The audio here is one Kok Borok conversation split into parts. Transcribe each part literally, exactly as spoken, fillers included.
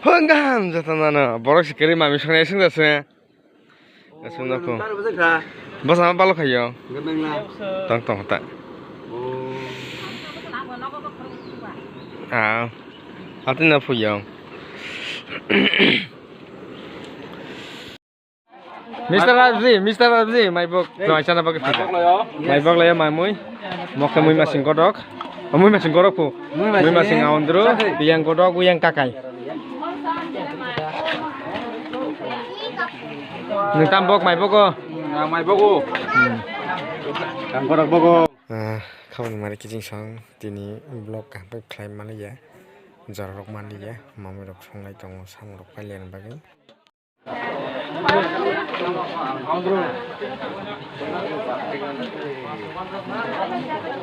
Phung gaham joto nano. Borok si kwrwi mami songya sung jase. Asung nokho. Bwsa ma balo khayo. Tong tong ta. Ah. Hati na phuyo. Mister Rabji, Mister Rabji, maibok. Joi sana bagwi. Maibok layo, mamui. Mokhe mui masing godok. Mui masing godok phu. Mui masing aundru, biyang godok, biyang kakai. Nung tam bok mai bogo. Mai bogo. Tam godok bogo. Khabani mari kiching song tini vlog kaham khlai maliya. Jorarok maliya, mamui rok songlai tongo, samung rok pailani bagwi.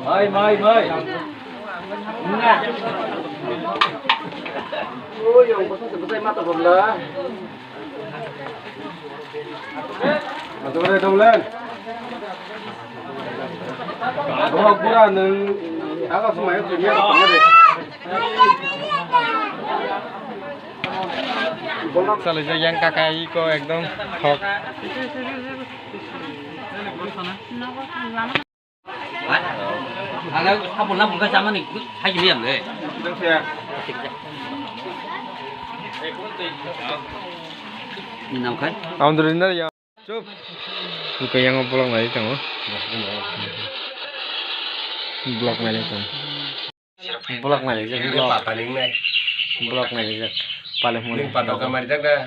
Mai, mai, mai. Oi, ang bwsa se bwsai mata bomla. Atuh re donglen. Dohok pura nwng taga sumai kiriya tongma de. Salai jak yang kakai ko ekdom thok. Ang sabon labon kha chamani hai kini ang le. Ni nam khai. Aundri na ya. Chup. Buka yang vlog nai tongo. Vlog nai tongo. Vlog nai jak. Vlog nai jak. Pale mo. Ning patok kamari jak da.